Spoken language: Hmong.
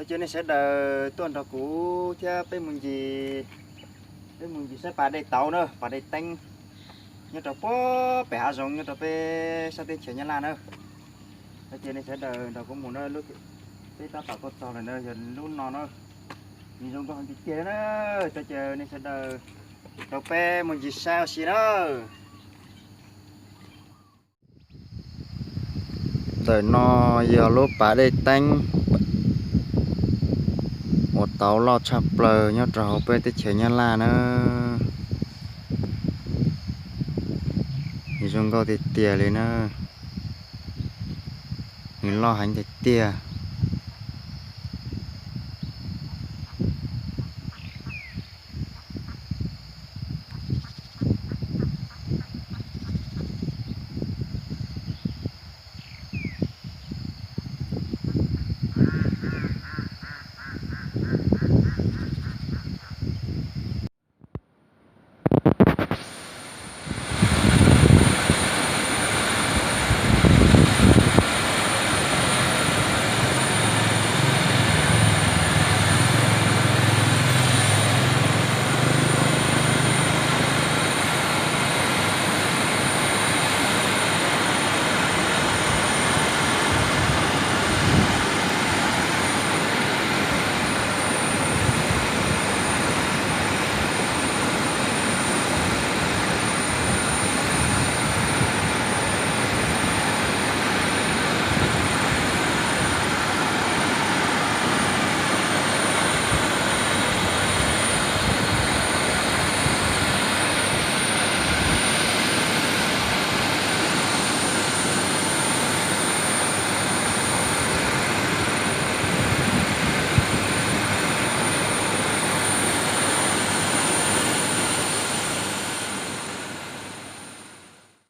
Cia nej sawv daws tuaj nrog kuv thiab peb mus ncig, peb mus ncig saib pas dej tauv na, pas dej teeb nyob rau puag pem hav zoov nyob rau peb sab teb chaws Nyab Laj na. Cia nej sawv daws nrog kuv mus na, peb tab tom tuaj txog lawm na, yog lub no na. Nws zoo nkauj heev tiag tiag na. Cia nej sawv daws nrog peb mus ncig saib ua si na. Ntawm no yog lub pas dej teeb uas tauv loj tshaj plaws nyob rau hauv peb teb chaws Nyab Laj na. Nws zoo nkauj tiag tiag li na. Nws loj heev tiag tiag.